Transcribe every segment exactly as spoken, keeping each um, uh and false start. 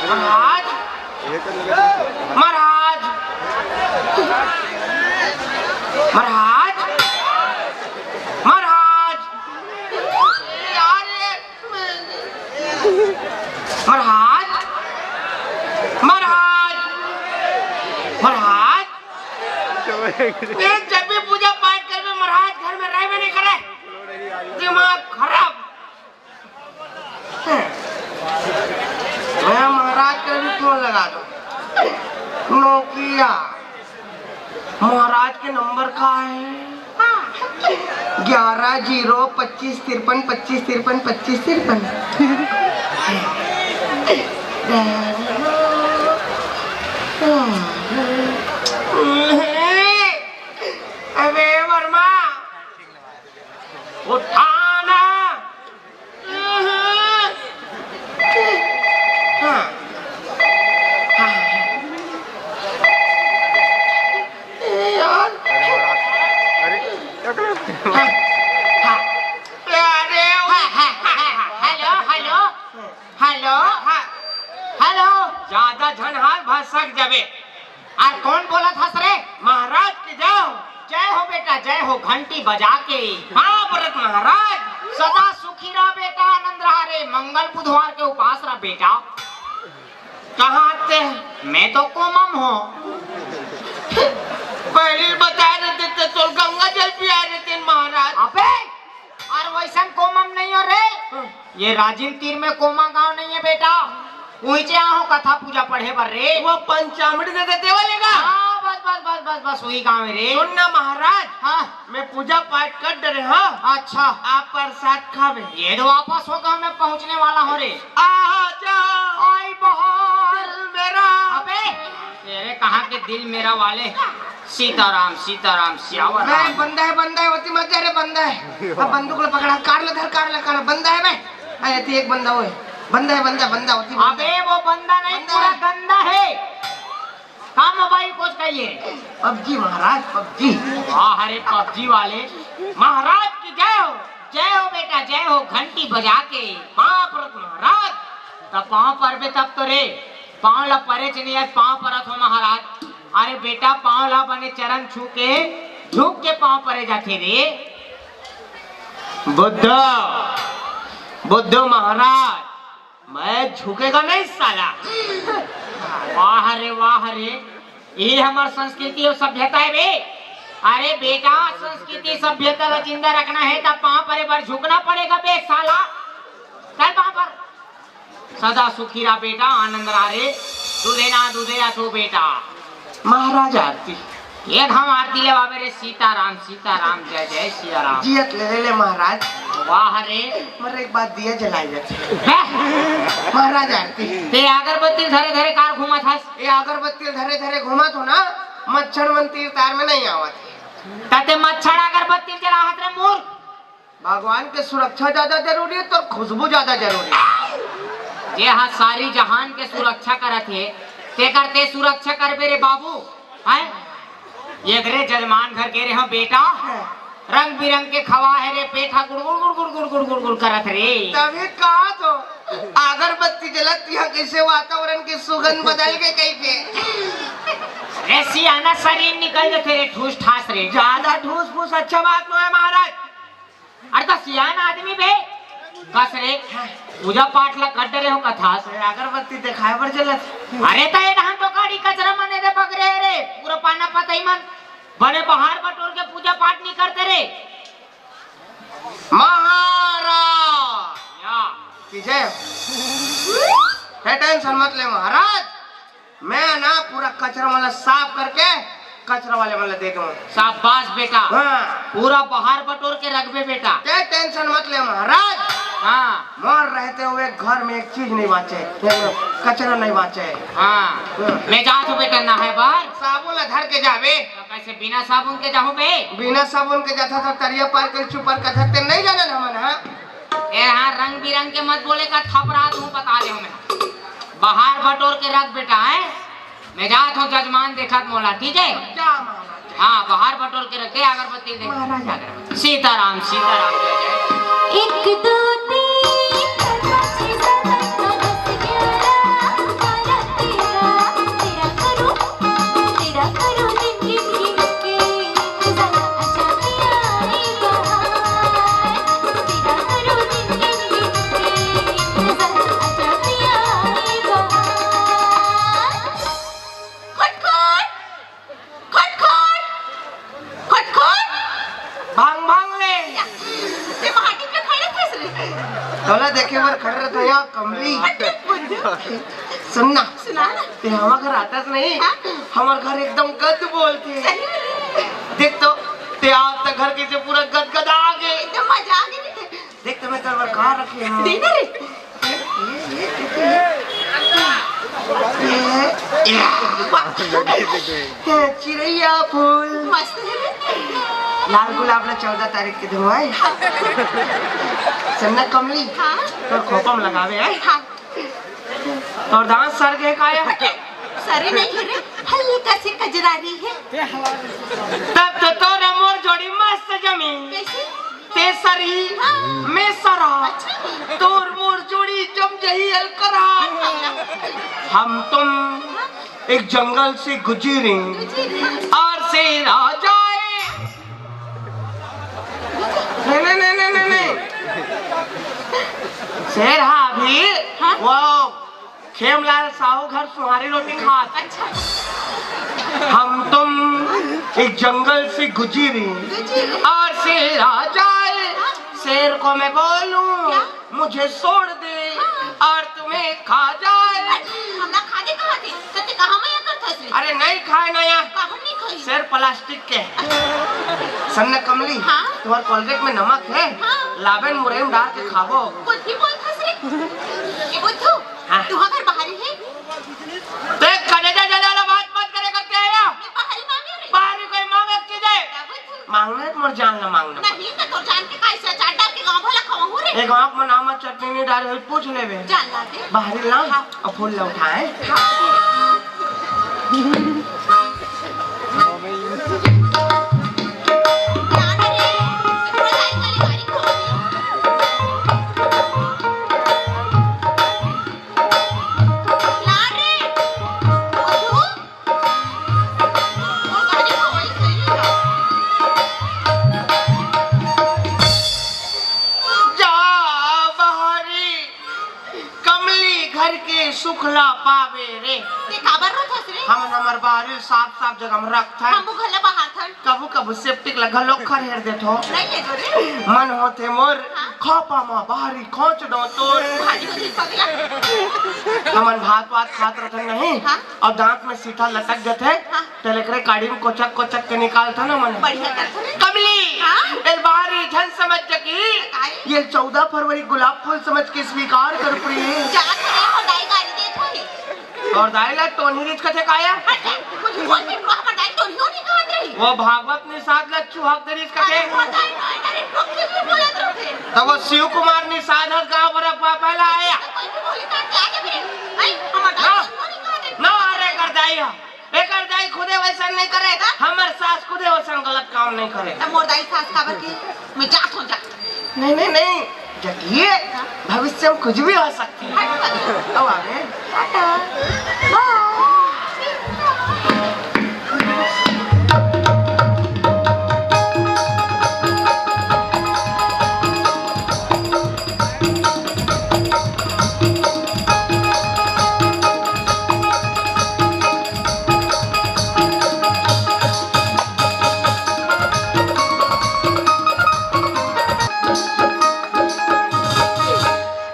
महाराज, महाराज, महाराज, महाराज, महाराज, महाराज, महाराज। ये जब भी पूजा पाठ करबे महाराज, घर में रहबे नहीं करे, दिमाग खराब। मैं महाराज के भी फोन लगा दो। नोकिया। महाराज के नंबर का है? ग्यारह जीरो पच्चीस तिरपन पच्चीस तिरपन पच्चीस तिरपन। अबे वर्मा, उठाना। हाँ। हाँ। ए यार। अरे महाराज, अरे, क्या कर रहे हो? हाँ। हाँ। अरे, हाँ, हाँ, हाँ, हाँ। हेलो, हेलो, हेलो, हाँ, हेलो। ज्यादा झन हाल भसक जाबे। अरे कौन बोलत हस रे? महाराज के जाओ। जय हो बेटा, जय हो, घंटी बजा के। हाँ, भरत महाराज। सदा सुखी रह बेटा, आनंद रहा रे, मंगल बुधवार के उपास रह बेटा। कहाँ ते? मैं तो कोमम हूँ। पहले बता देते तो गंगा जल पिया देते महाराज। अबे, अरे वैसन कोमम नहीं हो रे। हाँ। ये राजिम तीर में कोमा गांव नहीं है बेटा, उहिचे आहो कथा पूजा पढ़े बर रे। वो पंचामृत दे देते वाले का? हाँ, बस, बस, बस, बस, बस, वही गांव है रे। सुन ना महाराज, हाँ। मैं पूजा पाठ कर डरे, हाँ। अच्छा। आप प्रसाद खावे। ये तो वापस हो गांव में पहुंचने वाला हो रे। आ जा। आई बहार। दिल मेरा। अबे, तेरे कहाँ के दिल मेरा वाले? सीताराम, सीताराम, सियावर राम। बंदा है, बंदा है, ओती मत जा रे, बंदा है। अब बंदूक ला पकड़ा, कार ला धर, कार ला, कार ला, बंदा है बे। अरे, एती एक बंदा होए। बंदा है, बंदा, बंदा, ओती बंदा। अबे, वो बंदा नहीं, बंदा पूरा है। गंदा है। का मोबाइल कोच का ये? पबजी महाराज, पबजी। वाह रे, पबजी वाले। महाराज की जय हो। जय हो बेटा, जय हो। घंटी बजा के पाँव परत महाराज। तब पाँव परबे तब तो रे, पाँव ला परे च नहीं, आज पाँव परत हो महाराज। अरे बेटा, पाँव ला बने चरण छू के, झुक के पाँव परे जाथे रे। बुद्ध, बुद्ध महाराज, मैं झुकेगा नहीं साला। वाह रे, वाह रे, ये हमर संस्कृति अउ सभ्यता है बे। अरे बेटा, संस्कृति सभ्यता ला जिंदा रखना है, तब पाँव परे बर झुकना पड़ेगा बे साला। चल पाँव पर। सदा सुखी रह बेटा, आनंद रह रे। दूधे ना दूधे या तो बेटा। महाराज आरती। ये धाम आरती लेवावे रे, सीताराम, सीताराम, जय जय सिया राम। जियत ले, ले, ले महाराज। वाह रे। मर एक बात दिया जलाई जाथे। हैं? महाराज आरती। ते अगरबत्ती धरे धरे कार घूमत हस? ये अगरबत्ती धरे धरे घूमत हो ना, मच्छर मन तीर तार में नहीं आवत। त ते मच्छर अगरबत्ती जलावत रे मूर्ख। भगवान के सुरक्षा ज्यादा जरूरी है, तोर खुशबू ज्यादा जरूरी है। जे हा सारी जहान के सुरक्षा करत हे, तेकर ते सुरक्षा करबे रे बाबू, हैं? ये रे जजमान घर गे रहे हो बेटा, रंग बिरंग के खवा है रे, पेट हा गुड़ गुड़ गुड़ गुड़ गुड़ गुड़ गुड़ गुड़ करत रे। तभी कहा तो अगरबत्ती जलत यहाँ कैसे वातावरण की सुगंध बदल के कहीं के। रे सियाना शरीर निकल जाथे रे, ठूस ठास रे। ज्यादा ठूस फूस अच्छा बात नो है महाराज। अरे त सियान आदमी बे, कस रे, पूजा पाठ ला कर डरे हो कथा से। अगरबत्ती दिखाए बर चलत। अरे त ये धान तो काड़ी कचरा मने दे बगरे रे, पूरा पाना पतई मन, बड़े बहार बटोर के पूजा पाठ नहीं करते रे। महाराज या। की जय हो। हे टेंशन मत ले महाराज, मैं ना पूरा कचरा वाला साफ करके कचरा वाले वाला दे दूँ। शाबाश बेटा। हाँ। पूरा बहार बटोर के रखबे बेटा। ते टेंशन मत ले महाराज। हाँ। मोर रहते हुए घर में एक चीज नहीं बाचे, कचरा नहीं बाचे। हाँ। हाँ। मैं जात हूँ बेटा नहाए बर। साबुन ला धर के जाबे। तो कैसे बिना साबुन के जाहूँ बे? बिना साबुन के जाथा था तरिया पार के चुपर कथक ते नहीं जाना ना मन, हाँ? ए हाँ, रंग बिरंग के मत बोले का थपरा दूँ, बता दे मैं। बहार बटोर के रख बेटा, हैं? मैं जात हूँ जजमान देखत मोला, ठीक है? जा महाराज। हाँ, बहार बटोर के रखे, अगरबत्ती दे। महाराज अगरबत्ती। सीताराम, सीताराम, जय जय। एक, दो, तीन, चार, पाँच, छः, सात, आठ, नौ, दस, ग्यारह, बारह, तोला देखे बर खड़े रहिथन यहाँ कमली। सुन ना। सुना ना। ते हमर घर आथस नहीं? हाँ। हमर घर एकदम गद बोलथे। सही में? देख तो, ते आज तक घर के से पूरा गदगदा गे। एकदम मजा आ गे। देख तो मैं तोर बर का रखे हँव। दे ना रे। ये, ये, ये चिरैया फूल। मस्त हे रे। लाल गुलाब ला चौदह तारीख के देहूँ। सुन ना कमली, हाँ? तोर खोपा म लगावे हे। हाँ। तोर दाँत सर गे का? सरे नहीं हे रे, हल्का से कजरारी हे। तब तो तोर मोर जोड़ी मस्त जमी। कैसे? ते सरी, हाँ। मैं सरा, अच्छा। तोर मोर जोड़ी जम जही अलकरा। हम तुम एक जंगल से गुजरे और शेर आ जाए। नहीं, नहीं, नहीं, नहीं, नहीं, नहीं। शेर हा अभी, हाँ? वो खेमलाल साहू घर सुहारी रोटी खात। अच्छा। हम तुम एक जंगल से गुजरे और शेर आ जाए, शेर को मैं बोलूं, क्या? मुझे छोड़ दे और तुम्हें खा जाए। हमला खा दे कहा दे, तो ते कहा मैं करथस रे? अरे नहीं खाए ना यार। काबर नहीं खाई? शेर प्लास्टिक के। सन्ना कमली, हाँ? तुम्हार कोलगेट में नमक है? हाँ। लाबेन मुरई म डाल के खाबो। कुछ भी बोलथस रे? ये बुद्धू, हाँ। तू हमर बाहरी हे? ते कलेजा जले वाला बात मत करे करके आया। मैं बाहरी मांगे रे। बाहरी कोई मांगे की दे? क्या बुद्धू? मांगना हे तुम्हार जान ला मांगना। नहीं, मैं तो जान के कैसे चाट डाल के गाँव भला खवाहूँ रे। एक आँख में नाम चटनी नहीं डाले हुई, पूछ लेबे। जान ला दे। बाहरी ला, हाँ। अब फूल ला उठाए। हाँ। जा बाहरी, कमली घर के सुख ला पावे रे। ते काबर रोथस रे? हमन हमर बाहरी साफ साफ जगह में रखथन। हम घला बाहर थन। कभू कभू सेप्टिक ला घलो खरहेर देथो। नहीं ले दो रे। मन होथे मोर, हाँ। खोपा मा बाहरी खोंच दो तो। भारी हो जाई पगला। हमन भात वात खात रथन नहीं, हाँ। अब दांत में सीठा लटक जथे, हाँ। तेला एकरे काड़ी में कोचक कोचक के निकालथन हमन। बढ़िया करथन। कमली, हाँ। एला बाहरी झन समझ जकी। काय? ये चौदह फरवरी गुलाब फूल समझ के स्वीकार कर प्रिय। जात रे, हो दाई गारी देत होही। तोर दाई ला टोनही रिहिस कथे का या? हट जा, कुछ बोल के कहा, हमर दाई टोनही नहीं कहत रही। वो भागवत निषाद ला चुहक दे रिहिस कथे। अरे, हमर दाई नहीं, अरे, टोक के क्यों बोलत रहे? तब वो शिव कुमार निषाद हस गाँव भर पा-, पहला आया। तो कोई भी बोली तो क्या के फिर? भाई, हमर दाई ना। टोनही नहीं कहत रही। ना, अरे, एकर दाई हा। एकर दाई खुदे वैसन नहीं करे। हाँ? हमर सास खुदे वैसन गलत काम नहीं करे। तब मोर दाई सास काबर की? मैं जात हूँ, जा। नहीं, नहीं, नहीं। जटिए, भविष्य में कुछ भी हो सकता है। अब आगे। टाटा। बाय।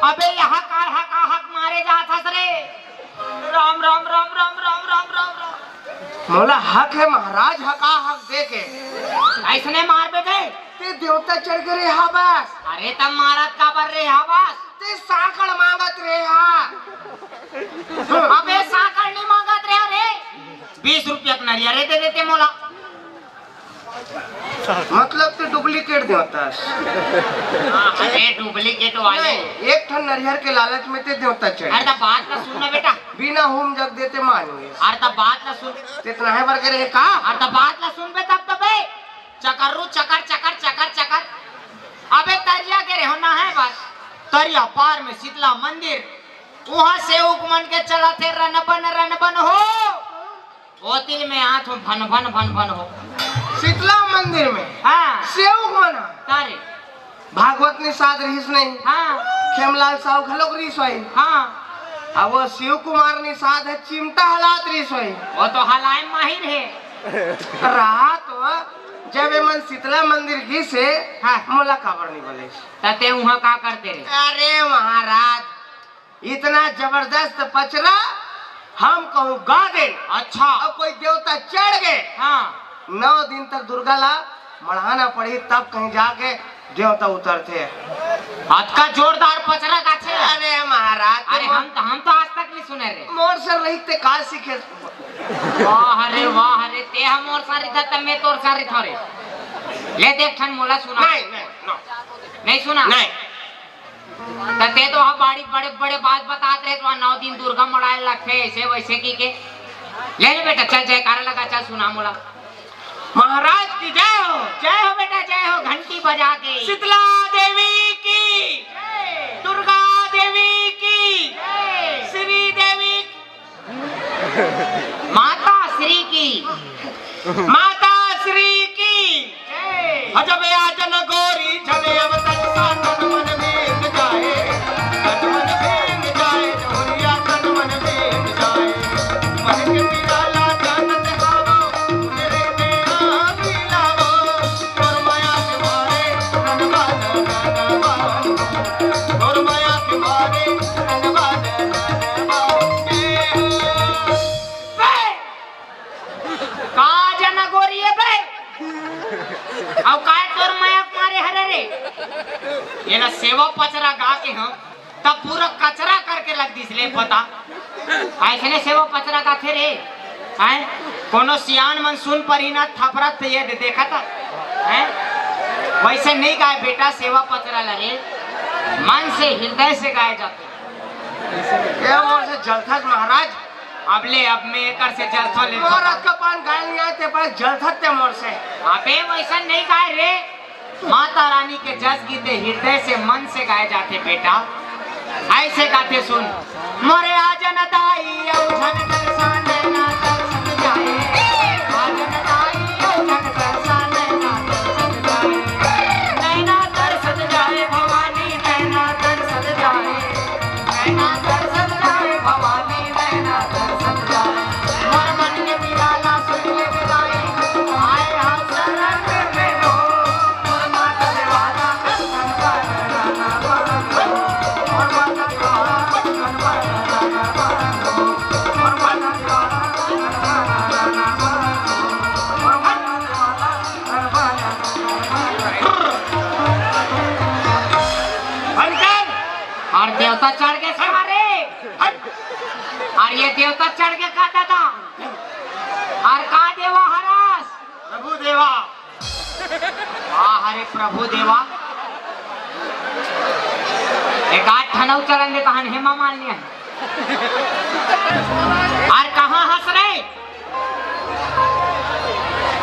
अबे, यहाँ का हक, हक मारे जात हस रे? राम, राम, राम। मोला हक हे महाराज, हका हक दे के। अइसने मारबे बे। ते देवता चढ़ के रे हा बस। अरे, तब मारत काबर रे हा बस? ते सांकड़ मांगत रे हा। अबे, सांकड़ नहीं मांगत रे, अरे। बीस रुपया के नरियर दे देते मोला। मतलब ते डुप्लीकेट देवता हस। हाँ, अरे डुप्लीकेट वाले। नहीं, एक ठन नरियर के लालच में ते देवता चढ़। अरे त बात ला सुन ना बेटा। बिना होम जग देते मान गए। अरे त बात ला सुन। ते इतना है बर के रहे का? अरे त बात ला सुन बे तब तो बे। चकर्रू चकर चकर चकर चकर। अबे तरिया के रहो ना है बात। तरिया पार में शीतला मंदिर। वहाँ से उकमन के चला थे रनबन रनबन हो। ओतिल में आत हो भन भन भन भन हो। शीतला मंदिर में? हाँ। सेवक मन? तारे। भागवत निषाद रिहिस नहीं? हाँ। खेमलाल साहू घलोक रिहिस होही? हाँ। अब वो शिव कुमार निषाद हे, चिमटा हलात रिहिस होही? वो तो हलाए माहिर हे। रात वो जब ये मन शीतला मंदिर गिस हे, हाँ। मोला काबर नहीं बोले? त ते उहाँ का करते रे? अरे महाराज, इतना जबरदस्त पचरा हम कहूँ गा दे। अच्छा। अब कोई देवता चढ़ गए, हाँ। नौ दिन तक दुर्गा ला मढ़ाना पड़ी, तब कहीं जाके देवता उतरते। अतका जोरदार पचरा गाथे। अरे महाराज, अरे तुम हम तो, हम तो आज तक नहीं सुने रे। मोर से रहिते का सीखे? वाह रे वाह रे, ते हम मोर सारी था, तब मैं तोर सारी था रे। ले देख ठन मोला सुना। नहीं, नहीं, no। नहीं सुना? नहीं। त ते तो वहाँ बड़ी बड़े बड़े बात बतात रहे, तो वहाँ नौ दिन दुर्गा मढ़ाए लगथे, ऐसे वैसे की के। ले ले बेटा, चल जयकारा लगा, चल सुना मोला। महाराज की जय हो। जय हो बेटा, जय हो, घंटी बजा के। शीतला देवी की, जय। दुर्गा देवी की, जय। श्री देवी, माता श्री की, माता श्री की। जय। अजब आजन गोरी झने अब तन सा तन मन भींग जाए, तन मन भींग जाए, जहुरिया तन मन भींग जाए। मन के पिराला जानत हावो, मेरे नैना पिलावो, तोर माया के मारे रंगवा दे, रंगवा दे। तोर माया के मारे रंगवा दे, रंगवा दे। बे! का जना गोरी है बे? अउ काय तोर माया के मारे हरे रे? ये ना सेवा पचरा गा के हम तब पूरा कचरा करके लग दिस ले पता। ऐसने सेवा पचरा गाथे रे। हैं? कोनो सियान मन सुन परी ना थपरत ये दे देखा था। हैं? वैसे नहीं गाए बेटा सेवा पचरा ला रे। मन से, हृदय से गाए जाथे। ये मोर से जलथस महाराज। अब ले, अब मैं एकर से जलथो ले। मोर अतका पान गाय नहीं आए, ते पास जलथस ते मोर से। अबे वैसा नहीं गाए रे। माता रानी के जस गीत हृदय से, मन से गाए जाथे बेटा। ऐसे गाथे सुन। मोरे आजन दाई अउ झन तरसा नैना तरसत जाए। आजन दाई अउ झन तरसा नैना तरसत जाए। नैना तरसत जाए भवानी, नैना तरसत जाए। नैना तरसत जाए भवानी, नैना तरसत जाए। मोर मन के पिराला सुन के बिदाई, आए हम शरण में हो। मोर माता देवाला दर्शन कर लाना बाबा। मोर माता देवाला दर्शन कर लाना बाबा। मोर माता देवाला दर्शन कर लाना बाबा। मोर माता देवाला दर्शन कर लाना बाबा। बंद कर। और देवता चढ़ के सारे। हट। और ये देवता चढ़ के का दादा? और का देवा हरस? प्रभु देवा। वाह रे प्रभु देवा। एक आध ठनऊ चलन दे तहन हेमा मालिनी है। और कहाँ हंस रहे?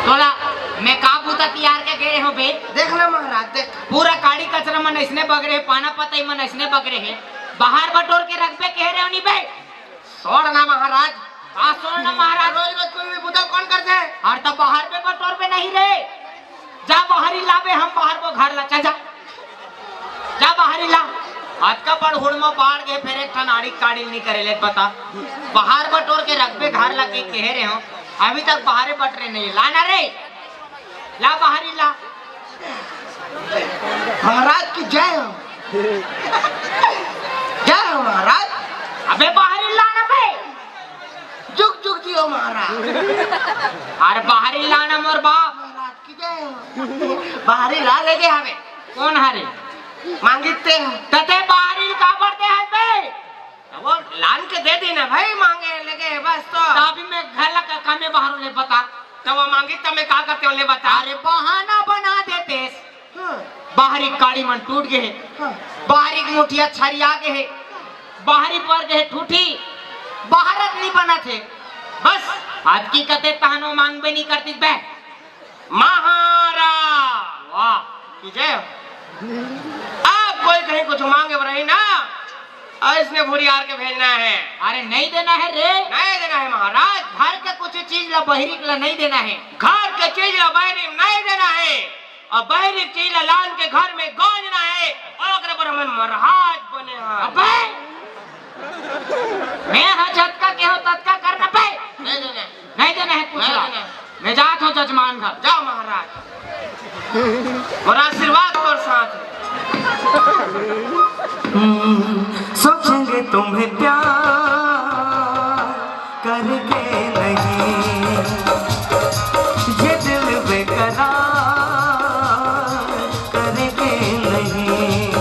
तोला मैं का बूता तियार के गे हो बे? देख ना महाराज, देख। पूरा काड़ी कचरा मन अइसने बगरे हे, पाना पतई मन अइसने बगरे हे। बाहर बटोर के रखबे कहे रहे हो नी बे? छोड़ ना महाराज। का छोड़ ना महाराज? रोज रोज कोई भी बूता कौन करथे? और तो बाहर में बटोर बे नहीं रे। जा बाहरी लाबे, हम बाहर वो घर ला, चल जा। जा बाहरी ला। अतका बड़ हुड़मा बाढ़ के फिर एक ठन आड़ी काड़ी नहीं करे ले बता। बाहर बटोर के रखबे घर ला के कहे रहे हो। अभी तक बाहरे बटरे नहीं। ला ना रे। ला बाहरी ला। महाराज की जय हो। जय हो महाराज। अबे बाहरी ला ना बे। जुग जुग जियो महाराज। अरे बाहरी ला ना मोर बाप। महाराज की जय हो। बाहरी ला लेगे हवे। कौन हरे? मांगित ते। तते बाहरी काबर दे है बे? अब वो लान के दे दी ना भाई, मांगे लेगे बस तो। तो अभी मैं घर ला का काम में बाहर ले बता। तो वो मांगित त मैं का करते हो ले बता। अरे बहाना बना देते। हाँ। बाहरी काड़ी मन टूट गए हे। हाँ। बाहरी मुठिया छरिया गए हे। बाहरी पर गए हे ठूठी। बाहर नहीं बना थे। बस। आज की कते तहनो मांगबे नहीं करती बे। महाराज। वाह। की जय हो। अब कोई कहीं कुछ मांगे रही ना, अइसने भुड़ियार के भेजना है। अरे नहीं देना है रे। नहीं देना है महाराज। घर के कुछ चीज ला बहिरी ला नहीं देना है। घर के चीज ला बहिरी नहीं देना है। अउ बहिरी चीज ला लान के घर में गांजना है, ओकरे बर हमन महाराज बने हन। अबे! मैं हा जतका के हो ततका करना बे। नहीं देना है। नहीं देना है कुछ नहीं ला। देना है। मैं जात हूँ जजमान घर। जाओ महाराज। और आशीर्वाद तोर साथ है। हम्म, सोचेंगे तुम्हें प्यार करके नहीं, ये दिल बेकरार करके नहीं।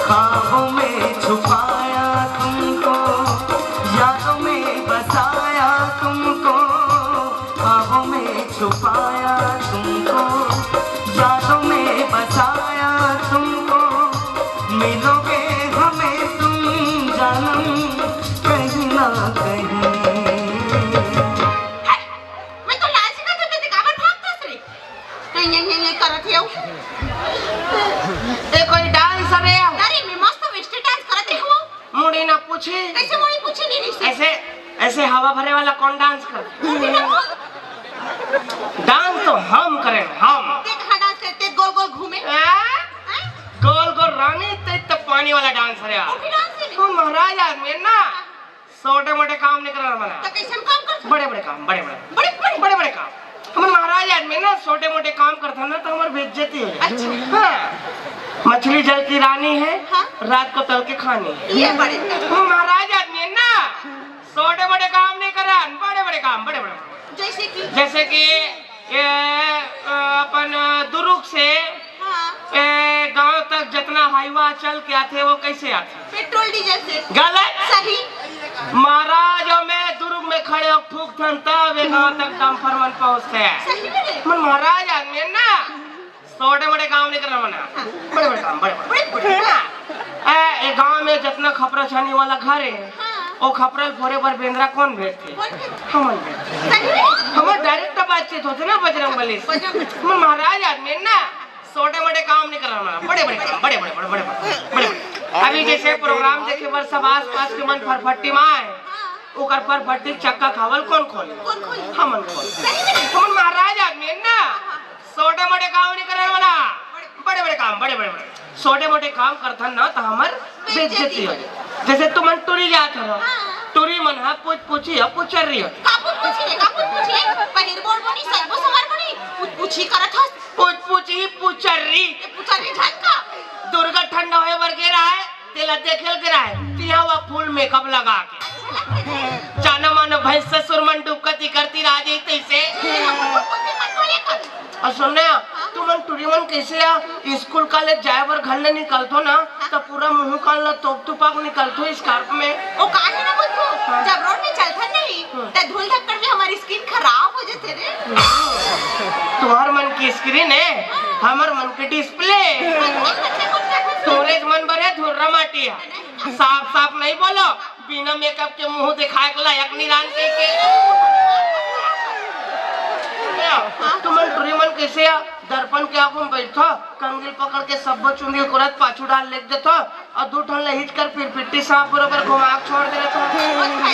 ख्वाबों में छुपाया तुमको, यादों में बसाया तुमको, ख्वाबों में छुपाया तुमको, यादों में बसाया तुमको, मिलोगे हमें तुम जानम कहीं ना कहीं। मैं तो लाज का तो ते काबर भागतस रे? ये, ये, ये करत हे। ए कोई डांस रे? अरे मैं मस्त वेस्टर्न डांस करत हे हो। मुड़ी ना पूछी। कैसे मुड़ी पूछी नहीं रही से? ऐसे, ऐसे हवा भरे वाला कौन डांस कर? मुड़ी ना पूछ। डांस तो हम करें, हम। ते कहाँ डांस करते? गोल गोल घूमे। आ? हैं? गोल गोल रानी, ते तो पानी वाला डांस रे। वो भी डांस है? तू महाराज आदमी है ना, छोटे मोटे काम नहीं करना मना। तो कैसे हम काम कर सकते? बड़े बड़े काम, बड़े बड़े। बड़े बड़े? बड़े बड़े काम। हमन महाराज आदमी ना, छोटे मोटे काम करथन ना, तो हमर बेइज्जती हो जाए। अच्छा। हाँ। मछली जल की रानी है, हाँ। रात को तल के खानी है। ये बड़े। हम महाराज आदमी है ना, छोटे मोटे काम नहीं करन, बड़े बड़े काम, बड़े बड़े। जैसे कि? जैसे कि ये, अ, अपन, अ, दुरुग से, हाँ। ए, गांव तक जितना हाईवा चल के आथे, वो कैसे आथे? पेट्रोल डीजल से। गलत। सही। महाराज, मैं दुरुग में खड़े हो फूकथन, तब ये गांव तक डंपर मन पहुंचते हैं। सही में रे? मन महाराज आदमी है ना, छोटे मोटे काम नहीं करना मना। हाँ। बड़े बड़े काम, बड़े बड़े। बड़े बड़े। हाँ। ए, ये गांव में जितना खपरा छानी वाला घर है, हाँ। वो खपरा ल फोरे बर बेंदरा कौन भेजथे? कौन भेजथे? हमन भेजथे। सही में? हमर डायरेक्ट बातचीत होथे ना बजरंग बली से। बजरंग बली। मैं महाराज आदमी है ना, छोटे मोटे काम नहीं करना, बड़े बड़े काम, बड़े बड़े, बड़े बड़े, बड़े बड़े। अभी जैसे प्रोग्राम देखे बर सब आसपास के मन फरफट्टी में आए, हाँ। ओकर फरफट्टी चक्का खावल कौन खोले? कौन खोले? हमन खोले। सही में? हमन महाराज आदमी है ना, हाँ। छोटे मोटे काम नहीं करना वाला, बड़े बड़े काम, बड़े बड़े बड़े। छोटे मोटे काम करथन ना, तो हमर बेइज्जती हो जाए। जैसे तुमन टूरी जात हो, हाँ। टूरी मन हा पूछ पूछी हो, पुचर्री हो। का पूछ पूछी रे, का पूछ पूछी? पहिर बोर बनी, सजबो सवार बनी, पूछ पूछी करत हस। पूछ पूछी पुचर्री। ये पुचर्री झन का? दुर्गा ठंडा होए बर गे रहा है, तेला देखे ल गे रहा है, तिहा वा फुल मेकअप लगा के। जाना मानो भैंस ससुर मन डुबकती करती रह जाई तैसे। ये हम कुछ भी मत बोले कर। अउ सुन ना, तुमन टूरी मन कैसे आ, स्कूल कॉलेज जाए बर घर ले निकलथो ना, त पूरा मुंह कान ला तोप तुपाक निकलथो स्कार्फ में। ओ काहे ना बुद्धू, हाँ। जब रोड में चलथन नहीं, हम्म। त धूल धक्कड़ में हमारी स्किन खराब हो जाथे रे। तुम्हार मन की स्क्रीन है, हाँ। हमर मन के डिस्प्ले। हाँ, नहीं, बच्चे कुछ नहीं। स्टोरेज मन बर है, धुर्रा माटी है। नहीं। साफ साफ नहीं बोलो, बिना मेकअप के मुंह दिखाए के लायक नहीं रान के, के। तुमन टूरी मन कैसे आ? दर्पण के आगू में बैठो, कंगील पकड़ के सब्बो चुंगील करत पाछू डाल लेग देथो, अउ दू ठन लहिच कर फिर पिट्टी सांप बरोबर घुमा के छोड़ दे रहे।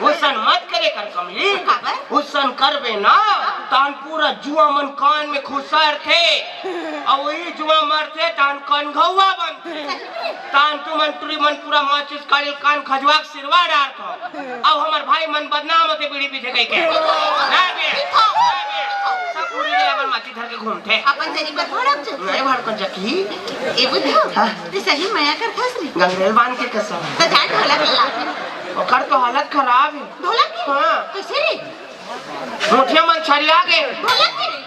हुसन मत करे कर कमली, काबर? हुसन करबे ना, तान पूरा जुआ मन कान में खुसरथे, अउ वही जुआ मरथे, तान कनघौआ बनथे। तान तुमन टूरी मन पूरा माचिस काड़ी ल कान खजवा के सिरवा डारथो। अब हमर भाई मन बदनाम होथे बीड़ी पीथे कहिके। ना बे, ना बे। सब टूरी के अपन माचिस धर के घूमथे। अपन जनी पर भड़क जथे। नहीं भड़कन जकी। ए बुद्धू, हाँ। ते सही मया करथस रे। गंगरेल बांध के कसम। त जा ढोलक ला। ओकर तो हालत खराब है। ढोलक के? हाँ। कैसे रे? मुठिया मन छरिया गे। ढोलक के रे?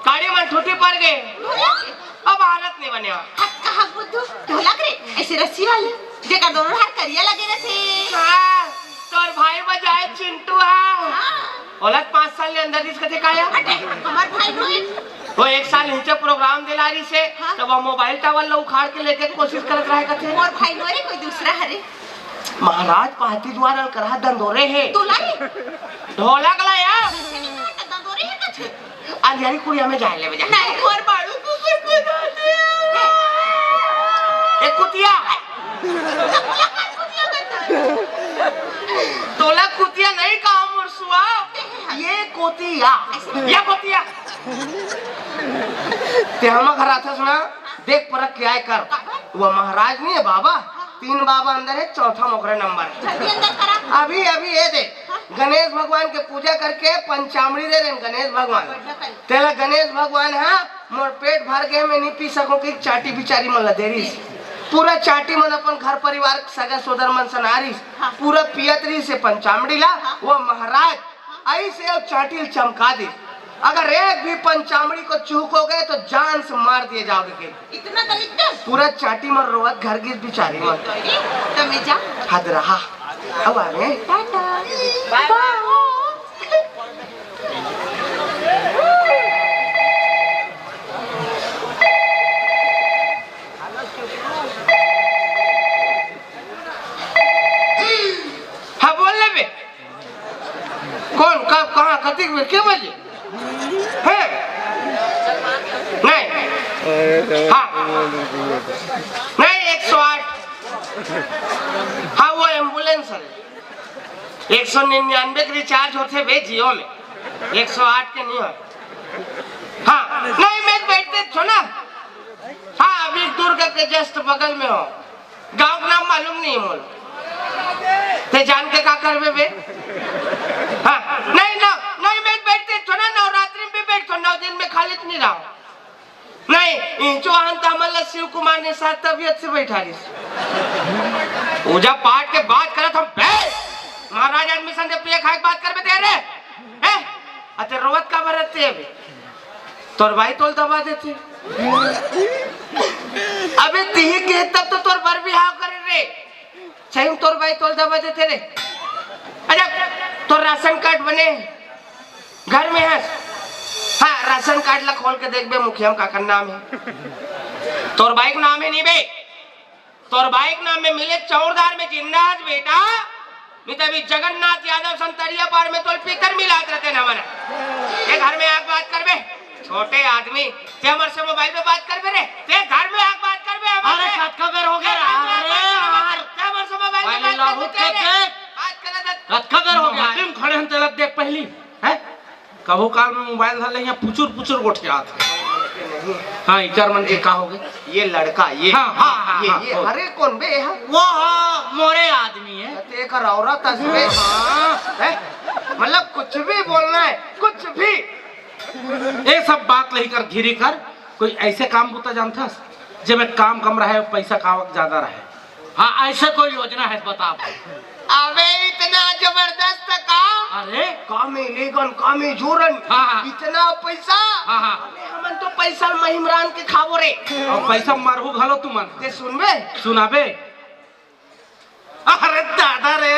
काड़ी मन ठूठी पर गे। ढोलक? अब हालत नहीं बने हो। हट कहा बुद्धू, ढोलक रे, ऐसे रस्सी वाले, जेकर दोनों हाथ करिया लगे रथे। हाँ, तोर भाई बजाए चिंटू हा। हाँ। ओला पाँच साल के अंदर दिस कथे काया। हटे, हमार भाई नोहे। वो एक साल नीचे प्रोग्राम दिला रही से, हाँ। तब वो मोबाइल टावर ला उखाड़ के लेके कोशिश करत रहे कथे। मोर भाई नोहे, कोई दूसरा हरे। महाराज पाती जुआर अल करहा दंदोरे हे। तोला रे? ढोलक ला या। दंदोरे हे कथे। अंधेरी कुड़िया में जाए लेवे जा। नहीं, मोर बाड़ू कुकुर को दे दे। ए कुतिया। कुतिया करता है। तोला कुतिया नहीं कहा मुरसुआ। ये कोतिया। ये कोतिया। ते हम घर आथस ना, देख परख के आए कर। वो महाराज नहीं है बाबा, तीन बाबा अंदर है, चौथा मोखरे नंबर। जल्दी अंदर करा। अभी, अभी ये देख। गणेश भगवान के पूजा करके पंचामृत दे रहे हैं गणेश भगवान। तेला गणेश भगवान हा मोर पेट भर गए, मैं नहीं पी सकूं कि चाटी बिचारी मन ला दे रही। पूरा चाटी मन अपन घर परिवार सगा सोदर मन सना रही। हाँ। पूरा पियत रही से पंचामृत ला। हाँ। वो महाराज ऐसे और चाटी ल चमका दे। अगर एक भी पंचामृत को चूक हो गए तो जान से मार दिए जाओगे। इतना दलिद्दर? पूरा चाटी मन रोवत घर गिस बिचारी मन। अरे, तो मैं जा। हद रहा। अब आ गए। टाटा। बाय बाय। हाँ, बोल ले बे। कौन, कब, कहाँ, कतिक में, के बजे? हैं? नहीं। हाँ। नहीं, एक सौ आठ। हाँ, वो एम्बुलेंस है। एक सौ निन्यानवे के रिचार्ज होते बे जियो में, एक सौ आठ के नहीं हो। हाँ, नहीं, मैं बैठते छो ना। हाँ, अभी दुर्ग के जस्ट बगल में हो। गांव का नाम मालूम नहीं है मोला। ते जान के का करबे बे? हाँ, नहीं, ना, नहीं, मैं बैठते छो ना, नवरात्रि में भी बैठो, नौ दिन में खाली नहीं रहो। नहीं, इंचो आन त हमन ला शिव कुमार ने साथ तबीयत से बैठा रही। पूजा पाठ के बात करत हम बे, महाराज एडमिशन दे पिए खाए के बात करबे ते रे। हैं? अते रोवत का बरत ते अबे? तोर भाई तोल दबा देते। अबे तिही के तब तो तोर बर बिहाव करे रे। सही में तोर बाई तोल दबा देते रे। अच्छा, तोर राशन कार्ड बने घर में है? हाँ, राशन कार्ड ला खोल के देख बे, मुखिया में काकर नाम है। तोर बाई के नाम है नहीं बे, तोर बाई के नाम में मिले चौरदार में जिंदा है बेटा। नहीं तो अभी जगन्नाथ यादव संतरिया पार में तोल पीतर मिलात रहते ना हमारा। ये घर में आग बात कर बे। छोटे आदमी, ते हमर से मोबाइल पे बात करबे रे, ते घर में आके बात करबे हमर अरे, से। कतका बेर हो गया ते घर में आके अरे बात करबे, यार। ते हमर से मोबाइल पे पहले बात लहू करबे के रे। देख। बात कर ले, कतका बेर हो गया? माटी में खड़े हन, तेला देख पहली, हैं? कभू काल में मोबाइल धर ले, यहाँ पुचुर पुचुर गोठियात है। हाँ, इकर मन के का हो गए? ये लड़का, ये, हाँ, हाँ, हाँ, ये, हाँ, ये, हो। अरे कौन बे, ये? वो हाँ, मोरे आदमी है। ते एकर औरत हस बे। हाँ। हैं? मतलब कुछ भी बोलना है, कुछ भी। ये सब बात नहीं कर, घिरी कर, कोई ऐसे काम बुता जानथस, जेमे काम कम रहे, पैसा का आवक ज्यादा रहे। हाँ, ऐसे कोई योजना है तो बता भाई। अबे इतना जबरदस्त काम। अरे? कामे लेगन, कामे जोरन, हाँ, हाँ। इतना पैसा। हाँ, हाँ। अबे हमन तो पैसा महिमरान के खाबो रे। और पैसा मरहू घलो तुमन। ते सुनबे? सुनाबे? अरे दादा रे।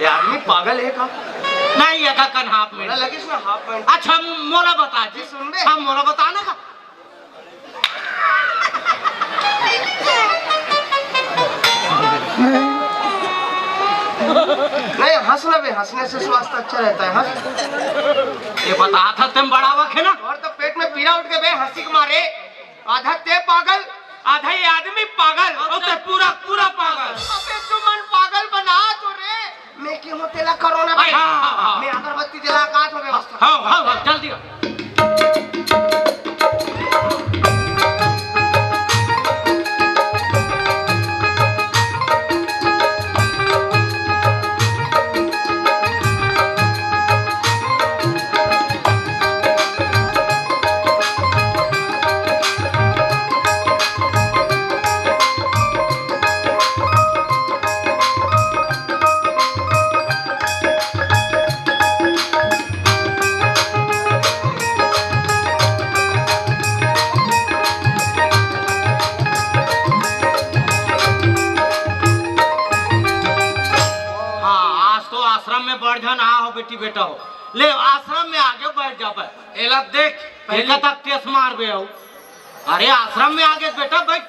ये आदमी पागल है का? नहीं, ये का कन हाफ में। लगिस ना हाफ पैंट। अच्छा, मोला बता जी। सुन बे। हाँ, मोला बता ना का। नहीं, हंस ना बे, हंसने से स्वास्थ्य अच्छा रहता है, हंस। ये बता था तुम बड़ा वक है ना? और तो पेट में पीड़ा उठ के बे, हंसी के मारे। आधा ते पागल, आधा ये आदमी पागल, और ते पूरा, पूरा पागल। अबे तुमन पागल बना तो रे। मैं क्यों तेला कोरोना भाई? हाँ, हाँ, हाँ। मैं अगरबत्ती जला का तो व्यवस्था। हाँ, हाँ, हाँ, जल्दी आ। हाँ, आज तो आश्रम में बढ़ झन आ हो बेटी बेटा हो। ले आश्रम में आगे बैठ जा बे। एला देख, पहले एका तक टेस मार बे हो। अरे आश्रम में आगे बेटा बैठ।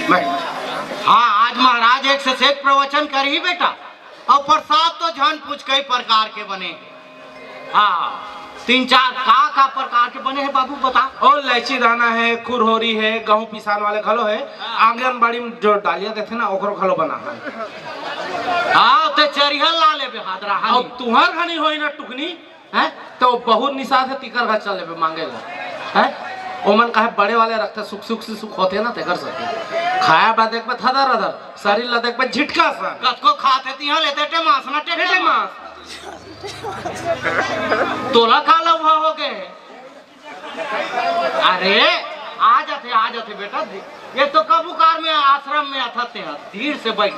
बैठ। हाँ, आज महाराज एक से एक प्रवचन करही बेटा। और प्रसाद तो झन पूछ कई प्रकार के बने। हाँ, तीन चार का का प्रकार के बने हैं बाबू, बता। ओ, इलायची दाना है, खुरहोरी है, गहूं पिसान वाले घलो है, हाँ। आंगनबाड़ी में जो डालिया देथे ना, ओकरो घलो बना है। हाँ, ते चरिहल ला लेबे, हाथ रहा और नहीं। तुहर घनी होई ना टुकनी, हैं? तो बहुत निषाद है, तिकर घर चल लेबे मांगे ला, हैं? ओमन काहे बड़े वाले रखथे, सुख, सुख से सुख होथे ना, तेकर से। खाए बा देख बा थदर अदर, शरीर ला देख बा झिटका सा। कतको खात हे तिहां ले टेटे मांस ना, टेटे टेटे मांस। मांस। तोला का लउहा हो गए? अरे, आ जाथे, आ जाथे बेटा। ये तो कबूकार में, आश्रम में अथते हैं, धीर से बैठ।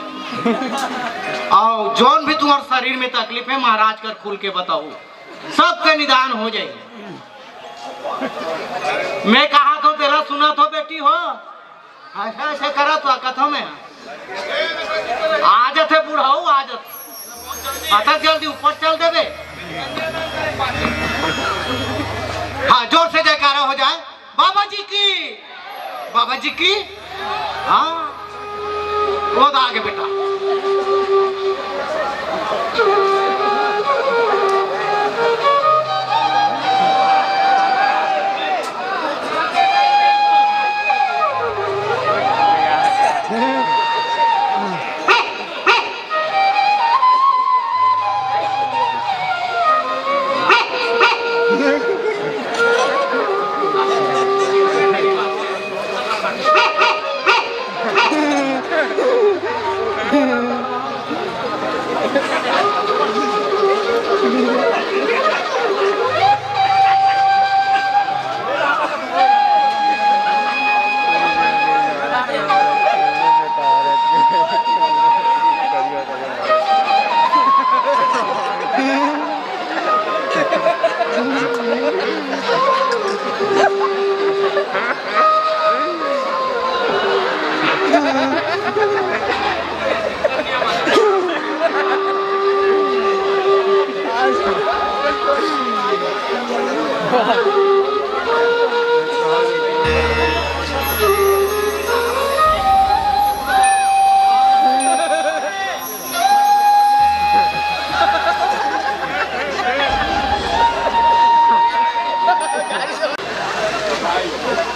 अउ जौन भी तुम्हार शरीर में तकलीफ हे, महाराज कर खुल के बताहू, सबके निदान हो जाही। मैं कहा तो तेला सुनत हो बेटी हो, ऐसे ऐसे करत हुआ कथों में आ जाथे बुढ़ऊ, आ जाथे। अतक जल्दी ऊपर चल देबे। हाँ, जोर से जयकारा हो जाए। बाबा जी की, बाबा जी की। हाँ, वो तो आगे बेटा।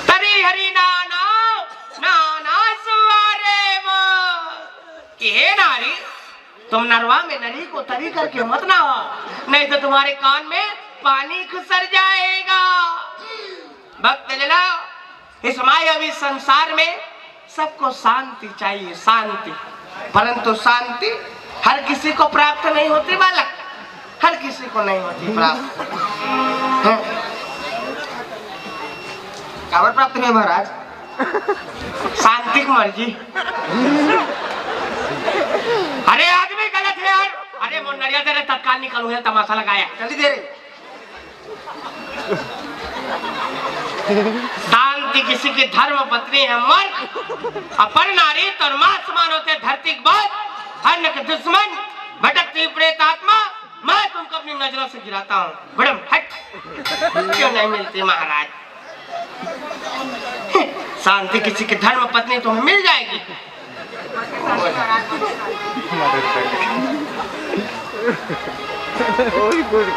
तरी हरी नाना, नाना सुवारे मो। कि हे नारी, तुम नरवा में नरी को तरी करके मत नहाओ, नहीं तो तुम्हारे कान में पानी खुसर जाएगा। भक्तजनों, इस मायावी संसार में सबको शांति चाहिए, शांति। परंतु शांति हर किसी को प्राप्त नहीं होती बालक, हर किसी को नहीं होती प्राप्त। हैं? काबर प्राप्त नहीं महाराज? शांति की मर्जी। अरे आदमी गलत है यार। अरे मोर नरिया दे रे, तत्काल निकालू है, तमाशा लगाया। जल्दी दे रे। शांति किसी की धर्म पत्नी है मर्द, अपर नारी तोर माँ समान होते धरती के बोझ, अन्न के दुश्मन, भटकती प्रेत आत्मा, मैं तुमको अपनी नजरों से गिराता हूँ। बड़म हट, क्यों नहीं मिलती महाराज? शांति किसी की धर्म पत्नी तुम्हें मिल जाएगी।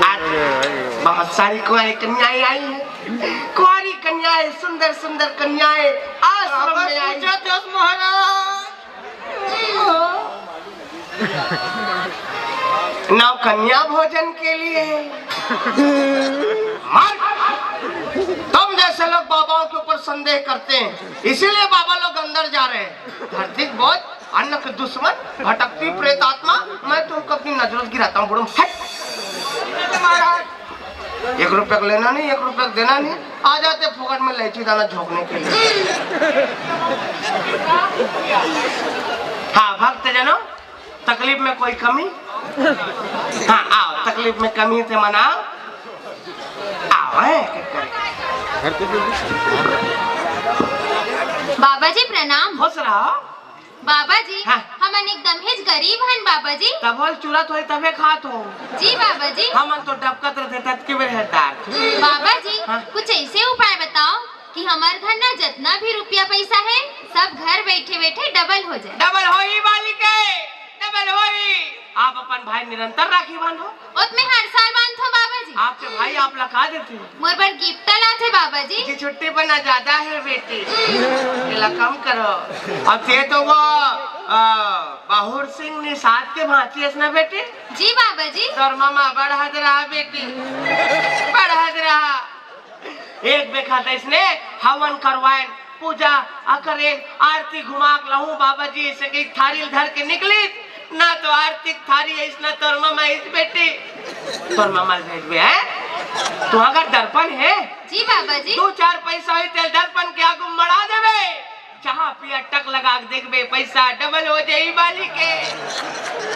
आज बहुत सारी कुंवारी कन्याएं आई हैं, कुंवारी कन्याएं, सुंदर सुंदर कन्याएं आश्रम में आई। महाराज। नौ कन्या भोजन के लिए। मार! तुम जैसे लोग बाबाओं के ऊपर संदेह करते हैं, इसीलिए बाबा लोग अंदर जा रहे हैं। धरती के बोझ, अन्न के दुश्मन, भटकती प्रेत आत्मा, मैं तुमको अपनी नजरों से गिराता हूँ, बुढ़ो। हट! महाराज, एक रुपया का लेना नहीं, एक रुपया का देना नहीं, आ जाते फोकट में इलायची दाना झोंकने के लिए। हाँ भक्तजनों, तकलीफ में कोई कमी? हाँ, आओ, तकलीफ में कमी थे मनाओ। आओ, हैं, बाबा जी प्रणाम। खुश रहो। बाबा जी, हाँ। हमन एकदम हेच गरीब हन बाबा जी। तब होल चूरा थोड़ी तबे खात हो। जी बाबा जी। हमन तो डबकत रहते ततके बेर है डार। बाबा जी, हाँ। कुछ ऐसे उपाय बताओ कि हमर घर ना जितना भी रुपया पैसा है, सब घर बैठे बैठे डबल हो जाए। डबल होई बालिके, डबल होई। आप अपन भाई निरंतर राखी बांधो। ओत में हर साल बांधथो बाबा जी। आपके भाई आप ला का देथे? मोर बर गिफ्ट लाथे बाबा जी। जी छुट्टी बना ज्यादा है बेटी, एला कम करो। अब ते तो वो आ, बाहुर सिंह निषाद के भांची अस ना बेटी। जी बाबा जी। तोर मामा बढ़त रहा बेटी, बढ़त रहा। एक बेखा तइसने हवन करवाएन, पूजा अकरेन, आरती घुमा के लहूं बाबा जी, अइसे कहि थारी ल धर के निकलिस, ना तो आरती के थारी अइसना तोर ममा अइस बेटी। तोर ममा ल भेजबे, हैं? तोर घर दर्पण हे? जी बाबा जी। दू चार पइसा होही तेला दर्पण के आगू म मड़ा देबे। चाहा पिया टक लगा के देखबे, पइसा डबल हो जाही बालिके।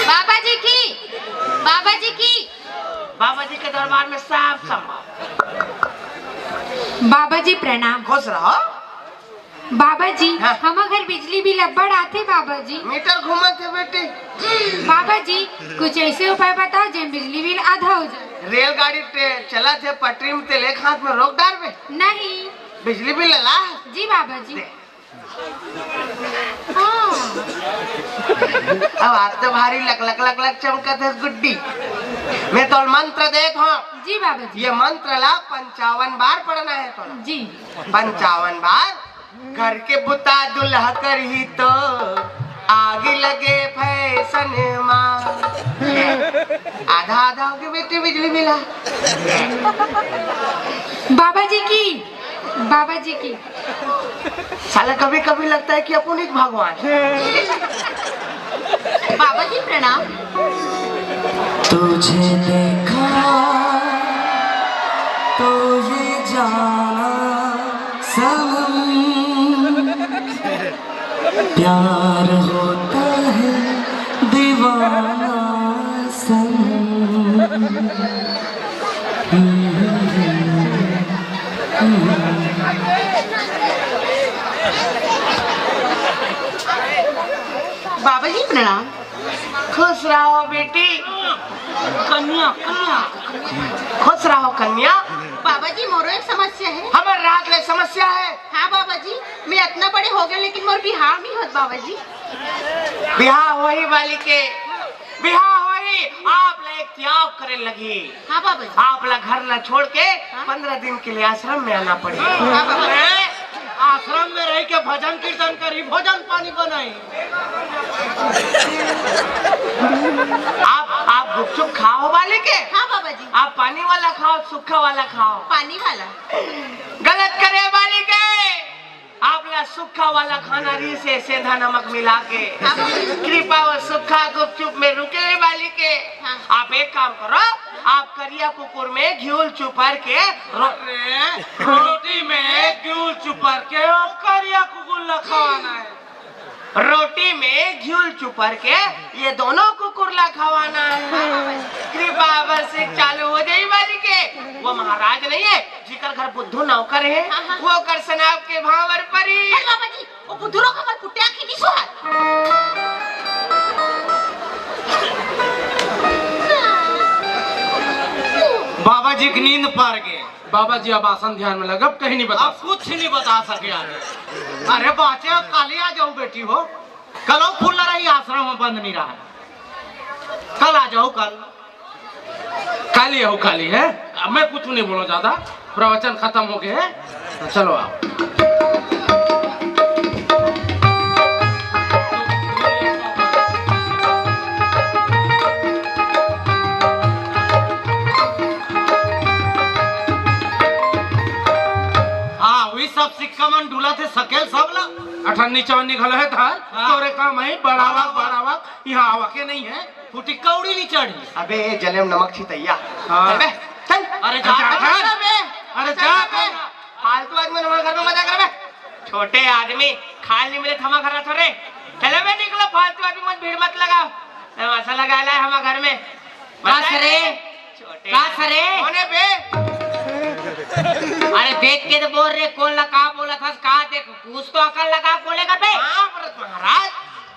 बाबा जी की, बाबा जी की। बाबा जी के दरबार में सब संभव। बाबा जी प्रणाम। खुश रहो। बाबा जी, हाँ। हमर घर बिजली बिल अब्बड़ आथे बाबा जी। मीटर घूमत हे बेटी। बाबा जी, कुछ अइसे उपाय बताओ जेन बिजली बिल आधा हो जाए। रेलगाड़ी टे-, चलत हे पटरी में, तेल एक हाथ में रोक डारबे। नहीं। बिजली बिल ला। जी बाबा जी। दे। हाँ। अब आज तो भारी लक लक लक लक चमकत हे गुड्डी। मैं तो मंत्र देत हूँ। जी बाबा जी। ये मंत्र ला पंचावन बार पढ़ना हे तोला। जी। पंचावन बार। घर के बुता दुल्हा करही तो आगी लगे फैशन मा। आधा आधा होगे बेटी बिजली बिल ला। बाबा जी की, बाबा जी की। साला कभी कभी लगता है कि अपन ही भगवान। बाबा जी प्रणाम। तुझे देखा तो ये जाना सनम, प्यार होता है दीवाना सनम। बाबा जी प्रणाम। खुश रहो बेटी। कन्या, कन्या। खुश रहो कन्या। बाबा जी, मोरो एक समस्या हे। हमर रात ले समस्या हे। हाँ बाबा जी, मैं अतना बड़े हो गेंव लेकिन मोर बिहाव नहीं होत बाबा जी। बिहाव होही बालिके, बिहाव होही। आप ला एक त्याग करे लगही। हाँ बाबा जी। आप ला घर ला छोड़ के हाँ। पंद्रह दिन के लिए आश्रम में आना पड़ही। हाँ बाबा जी। हैं? आश्रम में रहि के भजन कीर्तन करही, भोजन पानी बनही। आप, आप गुपचुप खाव बालिके? हाँ बाबा जी। आप पानी वाला खाव, सूखा वाला खाव? पानी वाला। गलत करे बालिके। आप ला सूखा वाला खाना रहिसे, सेंधा नमक मिला के। हाँ बाबा जी। कृपा वो सूखा गुपचुप में रुके बालिके। हाँ। आप एक काम करो, आप करिया कुकुर में घिउल चुपर के रो-, अरे, रोटी में घिउल चुपर के वो करिया कुकुर ला खवाना हे। रोटी में घिउल चुपर के ये दोनों कुकुर ला खवाना हे। कृपा अवश्य चालू हो जाही बालिके। वो महाराज नहीं हे, जेकर घर बुद्धू नौकर हे, हाँ, हाँ। वो कर सनाप के भांवर परी। अरे बाबा जी, वो बुद्धू रोग हमर पुट्टे आँखी नहीं सुहाय। बाबा जी की नींद पार गए। बाबा जी, अब आसन ध्यान में लगा, अब कहीं नहीं बता अब कुछ नहीं बता सके आप। अरे बाचे, अब काली आ जाओ बेटी हो, कल वो खुला रही, आश्रम में बंद नहीं रहा है, कल आ जाओ, कल, काली हो, काली है। अब मैं कुछ नहीं बोलूं ज्यादा, प्रवचन खत्म हो गए है, तो चलो आप। हाँ, वही सब सिक्का मन डुला थे सकेल सब ला। अठन्नी चवन्नी घलो है थार, हाँ। तोरे काम है बढ़ावा, हाँ। बढ़ावा, यहाँ आवा के नहीं है। फूटी कौड़ी नहीं चढ़ी। अबे, जले में नमक छितैया। हाँ। चल बे, चल। अरे जा, अरे जा, जा। अबे, अरे चल जा, बे। फालतू आदमी हमारे घर में मजा कर बे। छोटे आदमी, खाल नहीं मिले थमा घर रहा रे। चले बे, निकलो, फालतू आदमी मन भीड़ मत लगाओ। तमाशा लगा ला है हमारे घर में। का सरे? छोटे का सरे? कौन है बे? अरे देख के तो बोल रे, कौन ला का बोला था, का देख, कुछ तो अकल लगा बोलेगा बे। हाँ, भरत महाराज।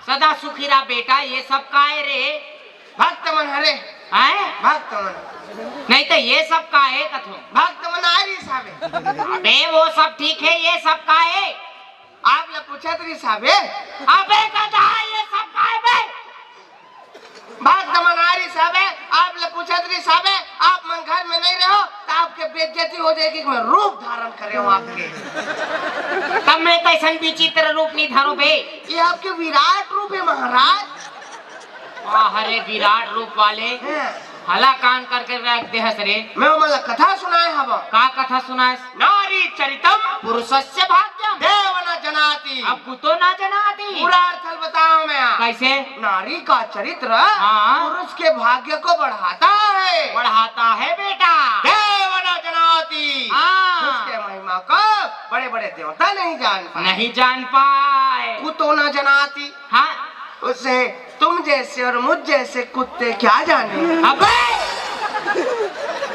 सदा सुखी रहा बेटा, ये सब का है रे? भक्त मन हरे। हैं? भक्त मन। नहीं तो ये सब का है कथो? भक्त मन आ रही साबे। अबे वो सब ठीक है, ये सब का है? आप ला पूछत रही साबे। अबे गधा, ये सब का है बे? भक्त मन आ रही साबे, आप ला पूछत रही साबे, आप मन घर में नहीं रहो तो आपके बेइज्जती हो जाएगी कि मैं रूप धारण करे हूँ आपके। तब मैं कैसन विचित्र रूप नहीं धरो बे? ये आपके विराट रूप है महाराज। वाह रे विराट रूप वाले। हैं। हला कान करके रख दे हस रे। मैं ओमन ला कथा सुनाए हवं। का कथा सुनाएस? नारी चरितम पुरुषस्य भाग्यम। देव न जनाति। अब कुतो न जनाति। पूरा अर्थ ल बताओ मैं। कैसे? नारी का चरित्र हाँ। पुरुष के भाग्य को बढ़ाता है। बढ़ाता है बेटा। देव न जनाति। हाँ। उसके महिमा को बड़े बड़े देवता नहीं जान पाए। नहीं जान पाए। कुतो न जनाति। हाँ। उसे तुम जैसे और मुझ जैसे कुत्ते क्या जाने। अबे!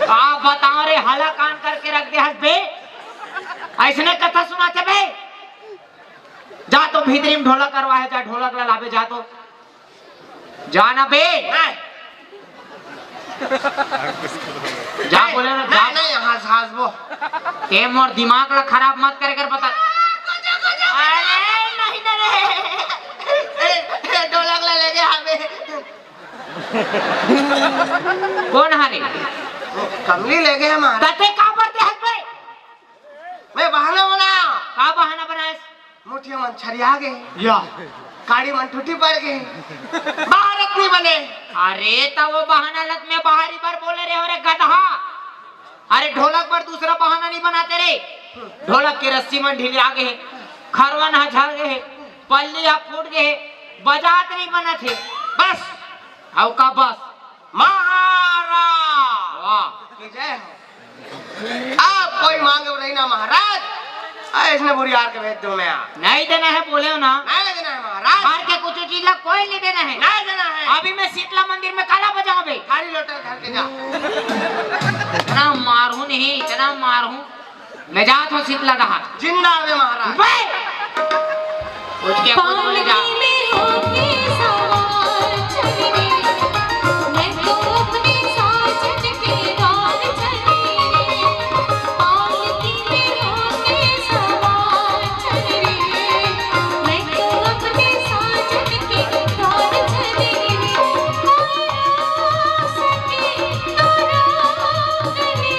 का बताओ रे, हला कान करके रख दे हस बे। अइसने कथा सुनाथे बे। जा तो भीतरी में ढोलक करवा हे, जा ढोलक ला लाबे, जा तो। जा ना बे। नहीं। जा बोले ना, जा। नहीं, नहीं, हंस, हंस वो। ते मोर दिमाग ला खराब मत करे कर बता। अरे, नहीं, नहीं, नहीं। ए, ए, ढोलक ला लेगे हमें। कोन हरे? कमली लेगे हमारा। तते का बर दे हस बे? मैं बहाना बनाया। का बहाना बनाएस? मुठिया मन छरिया गे। या। काड़ी मन टूटी पड़ गे। बाहर अपनी बने। अरे, त वो बहाना लत में बाहरी बर बोले रे, अरे गधा। अरे, ढोलक बर दूसरा बहाना नहीं बनाते रे। ढोलक के रस्सी मन ढील आ गे, खरवन ह झर गे, पल्ली ह फूट गे, बजात नहीं बनत हे। बस, अउ का बस? महाराज। वाह। की जय हो। आप कोई मांगे रही ना महाराज, अइसने बुरियार के भेज दूं मैं। नहीं देना है बोले हो ना। नहीं देना है महाराज। घर के कुछ चीज ला कोई नहीं देना है। नहीं देना है। अभी मैं शीतला मंदिर में काला बजाऊं बे। थारी लोटा धर के जा। इतना मारू नहीं, इतना मारू। मैं जात हूँ शीतला दहा। जिंदा आवे महाराज। बे! उसके खुद बोले जा। पालकी में होके सवार चल रे, मैं तो अपने साजन के द्वार चल रे। पालकी में होके सवार चल रे, मैं तो अपने साजन के द्वार चल रे। कोई रोक सके तो रोक ले,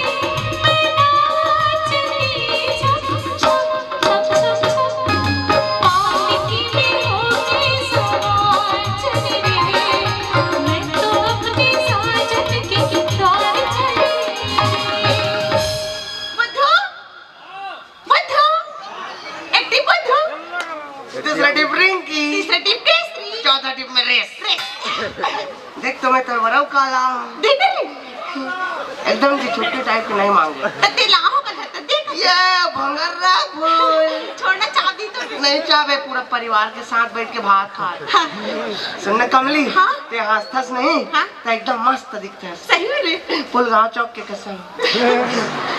बुद्धू, बुद्धू, एक टिप बुद्धू। दूसरा टिप रिंकी। तीसरा टिप केसरी। चौथा टिप में रेस। रेस। देख तो मैं तोर बरऊ काला। दे दे रे। एकदम जी छुट्टी टाइप के नहीं मांगे। त ते लाहो कल त दे। ये भंगर्रा फूल। छोड़ना चाबी तो दे। नहीं चाबे, पूरा परिवार के साथ बैठ के भात खा। हाँ। सुन ना कमली, हाँ? ते हंसथस नहीं, हाँ? त एकदम मस्त दिखथस। सही में रे? पुलगांव चौक के कसम।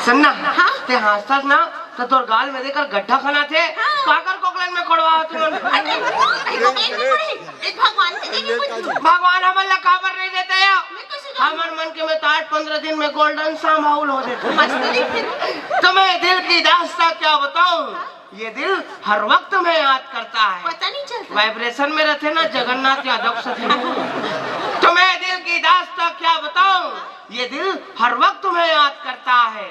सुन ना, हाँ? ते हंसथस ना, त तोर गाल में देकर गड्ढा खना थे, हाँ। काकर कोकलन में कोड़वा तू। अरे, अरे, कोकलन में कोड़े? ए भगवान के देखे कुछ। भगवान हमन ला काबर नहीं देते या? मैं कैसे जानूं? हमर मन के में तो आठ पंद्रह दिन में गोल्डन शाम हाउल हो जाते। मस्त नहीं फिर। तुम्हें दिल की दास्तां क्या बताऊं? हाँ? ये दिल हर वक्त में याद करता है। पता नहीं चलता। वाइब्रेशन में रहते ना जगन्नाथ यादव से। तुम्हें दिल की दास्तां क्या बताऊं? ये दिल हर वक्त में याद करता है।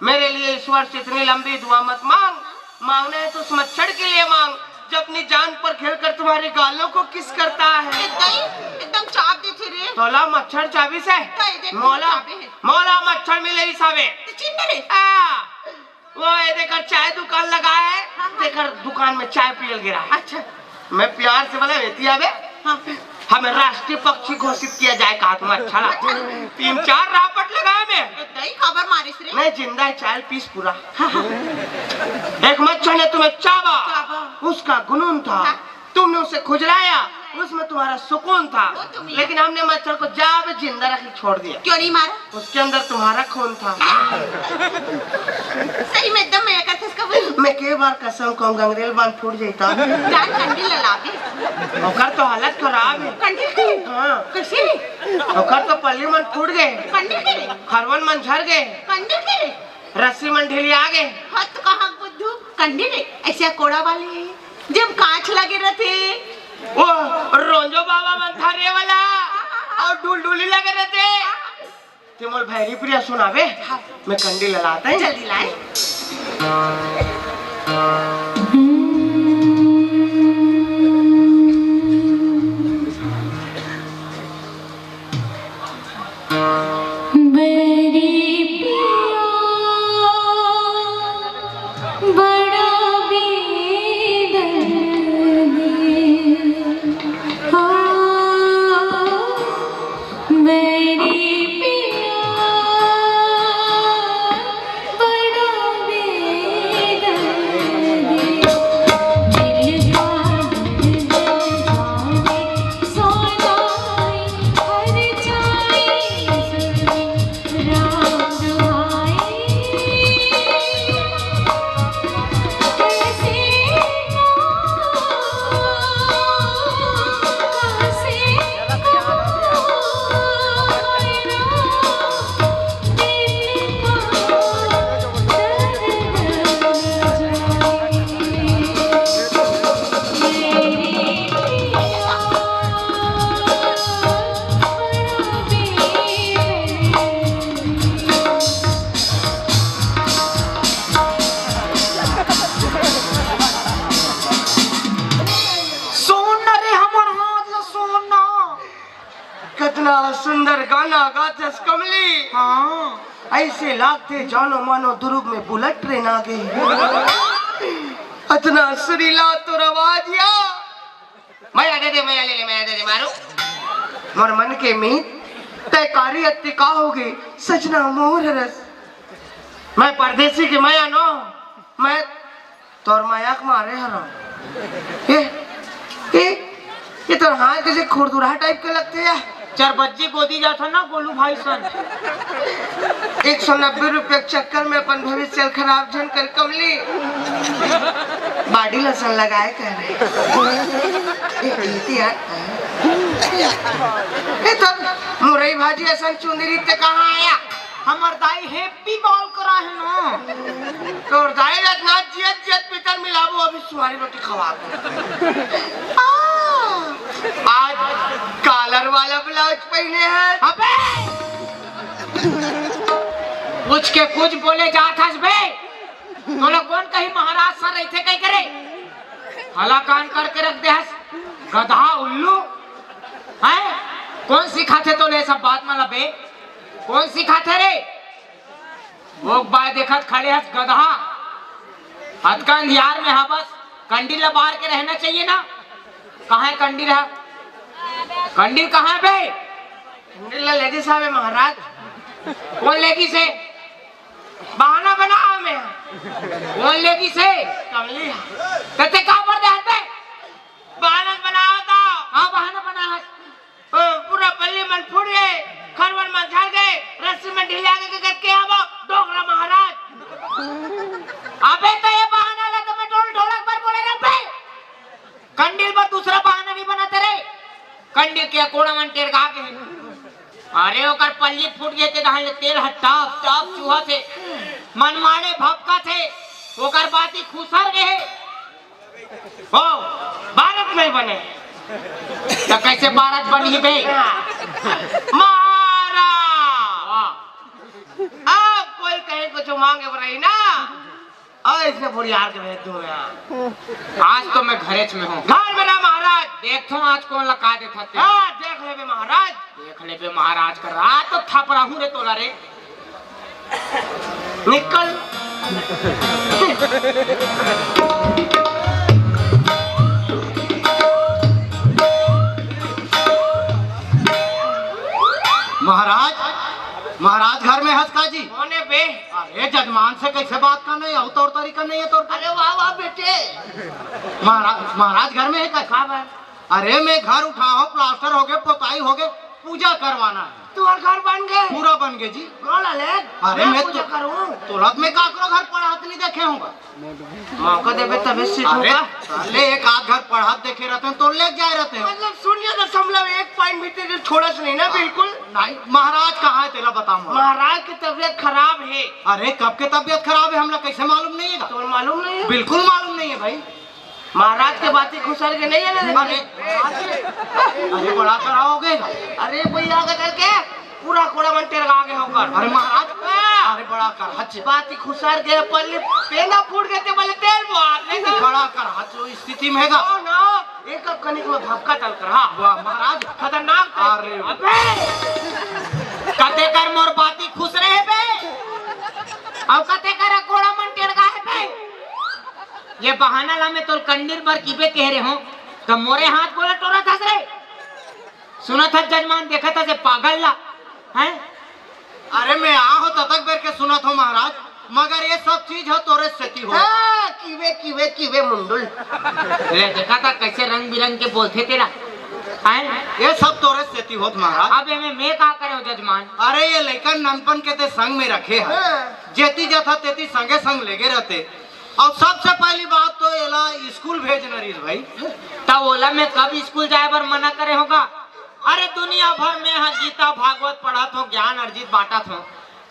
मेरे लिए ईश्वर से इतनी लंबी दुआ मत मांग, मांगना है तो उस मच्छर के लिए मांग, जो अपनी जान पर खेलकर तुम्हारे गालों को किस करता है। ए दाई, एकदम चाप देथे रे। तोला मच्छर चाबिस हे? दाई, देख, मोला, चाबे हे। मोला मच्छर मिले हिसाबे। तो चिन्ह रे। आ, वो ये देकर चाय दुकान लगा है, हाँ, हाँ। देकर दुकान में चाय पियल गिरा है। अच्छा। मैं प्यार से बोला, "बेटी आबे, हाँ। हमें राष्ट्रीय पक्षी घोषित किया जाए," कहा तुम अच्छा लगा। अच्छा। तीन चार रापट लगाए मैं। ए, दाई, काबर मारिस रे? मैं जिंदा है, चायल पीस पूरा। हाँ, हाँ। एक मच्छर ने तुम्हें चाबा, चाबा। उसका गुनून था। हाँ। तुमने उसे खुजलाया, उसमें तुम्हारा सुकून था। वो तुम ही। लेकिन हमने मच्छर को जाबे जिंदा रख के छोड़ दिया। क्यों नहीं मारा? उसके अंदर तुम्हारा खून था। सही में एकदम मया करथस कबूल। मैं के बार कसम कहूँ, गंगरेल बांध फूट जाता। जान कंडील ला लाबे। ओकर तो हालत खराब है। कंडील के? हाँ। कैसे? ओकर तो पल्ली मन फूट गए। कंडील के? खरवन मन झर गए। कंडील के? रस्सी मन ढीली आ गए। हत कहाँ बुद्धू? कंडील रे, ऐसे कोड़ा वाले, जब कांच लगे रहते। वो रोंजो बाबा मन था रे वाला, और ढुलढुली लगे रहते। ते मोल भैरी प्रिया सुनावे। हाँ। मैं कंडी ललाता है। जल्दी लाए। बैरी पिया बड़ा बेदर्दी, ओ बैरी पिया बड़ा बेदर्दी। दिल जान दे जाने सोनाई हर जाई सुनी राम दुहाई। कैसे सोन रे हमर हाथ ल सोन ना। कतना सुंदर गाना गाथस कमली। हाँ। ऐसे लागथे जानो मानो दुरुग में बुलेट ट्रेन आ गई। अतना सुरीला तोर आवाज या। मया दे दे, मया ले ले, मया दे दे, मारू। मोर मन के मीत, तय कारी अत्ती का होगे, सजना मोर हरस। मैं परदेसी के मया नो, मैं तोर मया के मारे हरव। ए, ए, ये तोर हाथ कैसे खुरदुरा टाइप के लगथे यार? चार बज्जे गोदी जाथन ना गोलू भाई सन। एक सौ नब्बे रुपया के चक्कर में अपन भविष्य ल खराब झन कर कमली। बाडी लोशन लगाए कर रे। ए, इल्ती यार। ए, तोर मुरई भाजी असन चुंदरी ते कहाँ आया? हमर दाई हे पी बॉल करा है ना। तोर दाई ल ना जियत जियत पितर मिलाबो, अभी सुहारी रोटी खवा दो। आ, आज कॉलर वाला ब्लाउज पहने है। अबे! कुछ के कुछ बोले जात हस बे। तोला कौन कही महाराज सर रहिथे कही करे? हला कान करके रख दे हस। गधा उल्लू। हैं? कौन सिखाथे तोले सब बात मला बे? कौन सिखाथे रे? वो बाय देखत खड़े हस गधा। हतका अंधियार में हा बस कंडील ला बार के रहना चाहिए ना। कहाँ है कंडील हा? कंडील कहाँ है बे? कंडील ला लेगिस हावे महाराज। कौन लेगिस हे? बहाना बनाओ मैं। कौन लेगिस हे? कमली। तते का पर दे हते? बहाना बनाओ तो। का बहाना बना है? ओ, पूरा बल्ली मन फूट गए, खरवन मन झड़ गए, रस्सी मन ढीला के गत के आवो, डोकरा महाराज। अबे तो ये बहाना ला तो मैं ढोल ढोलक पर बोले रे बे। कंडील पर दूसरा बहाना नहीं बनाते रे। कंडील के कोड़ा मन टेरगा के है। अरे ओकर पल्ली फूट गए थे, तहां ले तेल ह टाप टाप चूहा थे, मनमाड़े भपका थे, ओकर बाती खुसर गए। हो, भारत में बने। तो कैसे भारत बनी बे? मारा। वाह। अब कोई कहीं कुछ मांगे बर रही ना, और इसने बुढ़ियार के भेज दूं मैं। आज तो मैं घरेच में हूँ। घर में रह महाराज। देखथो आज कौन लगा देता ते। हाँ, देख लेबे महाराज। देख लेबे महाराज कर रहा तो थपरा हूँ रे तोला रे। निकल। महाराज, महाराज घर में हस का जी? कौन है बे? अरे जजमान से कैसे बात करना है, और तौर तरीका नहीं है तोर। अरे वाह वाह बेटे। महाराज, महाराज घर में है का? का बात? अरे मैं घर उठा हूँ, प्लास्टर हो गए, पोताई हो गए, पूजा करवाना है। तुम्हार घर बन गए? पूरा बन गए जी। बोला ले, अरे मैं मैं पूजा तो करूँ। तोला मैं काकरो घर पढ़ात नहीं देखे हूँ। मौका देबे तबे सीख अरे होगा। साले एक आध घर पढ़ात देखे रहते हैं तो ले जाए रहते हैं। मतलब शून्य दशमलव एक पॉइंट भी तेरे छोड़स नहीं ना बिल्कुल। नहीं महाराज कहाँ है तेरा बताऊँ। महाराज की तबीयत खराब है। अरे कब के तबीयत खराब है हमला कैसे मालूम नहीं है? तो मालूम नहीं है? बिल्कुल मालूम नहीं है भाई। महाराज के बाती खुसर के नहीं है ना? अरे, अरे बड़ा कराओगे। अरे भैया का करके पूरा कोड़ा मन टेरगा गए होकर। अरे महाराज, हाँ। अरे बड़ा कर हच। बाती खुसर के पल्ली पेंदा फूट गए थे बोले तेल बुआर नहीं था। बड़ा कर हच स्थिति में है का? ओ ना, एक कनिक में भपका टल कर, हाँ। वाह महाराज। खतरनाक था। अरे। अबे। कते अउ कते करा कोड़ा मन टेड़गा हे बे? ये बहाना ला मैं तोर कंडीर बर किबे कह रहे हो, त मोरे हाथ गोला टोरा थस रे। सुनत हस जजमान, देखत हस ये पागल ला, हैं? अरे मैं आ हो ततक बेर के सुनत हो महाराज, मगर ये सब चीज हो तोरे सेती हो। हाँ, किवे, किवे, किवे मुंडुल। ले देखा था कैसे रंग बिरंग के बोलथे तेला, हैं? ये सब तोरे सेती होत महाराज। अब एमे मैं का करे हो जजमान? अरे ये लइकन ननपन के ते संग में रखे है। हाँ। जेती जथा तेती संगे संग लेगे रहते। अउ सबसे पहली बात तो एला स्कूल भेजना रहिस भाई। त ओला मैं कब स्कूल जाए बर मना करे होगा? अरे दुनिया भर में हा गीता भागवत पढ़त हो, ज्ञान अर्जित बांटत हो,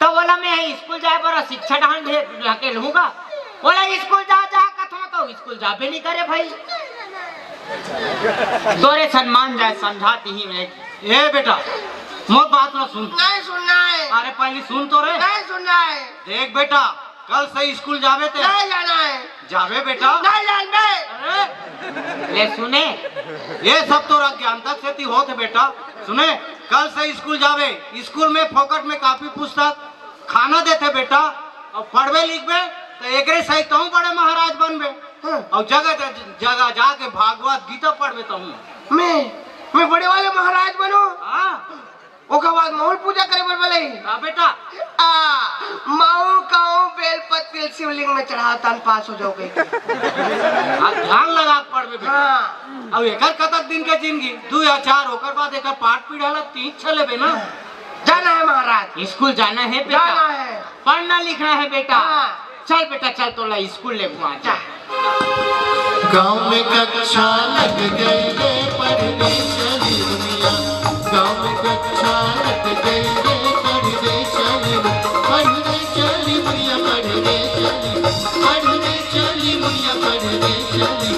त ओला मैं हा स्कूल जाए बर शिक्षा डाहन ढे-, ढकेलहूंगा? ओला स्कूल जा जा कथो त स्कूल जाबे नहीं करे भाई। तोरे सम्मान जाए समझाती ही मैं। ए बेटा, मोर बात ला सुन। नहीं सुनना है। अरे पहली सुन तो रे। नहीं सुनना है। देख बेटा, कल से स्कूल जाबे ते। नहीं जाना है। जाबे बेटा। नहीं जान बे। अरे, ले सुने। ये सब तोर अज्ञानता सेती होत हे बेटा। सुने, कल से स्कूल जाबे, स्कूल में फोकट में कापी पुस्तक खाना देथे बेटा, अउ पढ़बे लिखबे त एकरे सही तहूँ बड़े महाराज बनबे। हाँ। अउ जगह ज-, जगह जाके भागवत गीता पढ़बे तहूँ। मैं, मैं बड़े वाले महाराज बनूं? हाँ। ओकर बाद महूँ पूजा करे बर बोले। हाँ बेटा। आ, माऊ काऊ बेल पत्ती शिवलिंग में चढ़ावत हन, पास हो जाओगे। अब ध्यान लगा के पढ़बे बेटा। हाँ। अब एकर कतक दिन के जिंदगी, दू या चार, ओकर बाद एकर पाठ पीढ़ा ला तीन चलेबे ना। जाना है महाराज। स्कूल जाना है बेटा। जाना है। पढ़ना लिखना है बेटा। हाँ। चल बेटा चल, तोला स्कूल ले घुमा जा। गाँव में कक्षा लग गई रे, पढ़ने चली दुनिया। गाँव में कक्षा लग गई रे, पढ़ने चली, पढ़ने चली दुनिया, पढ़ने चली, पढ़ने चली दुनिया, पढ़ने चली।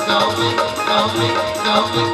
गाँव में, गाँव में, गाँव में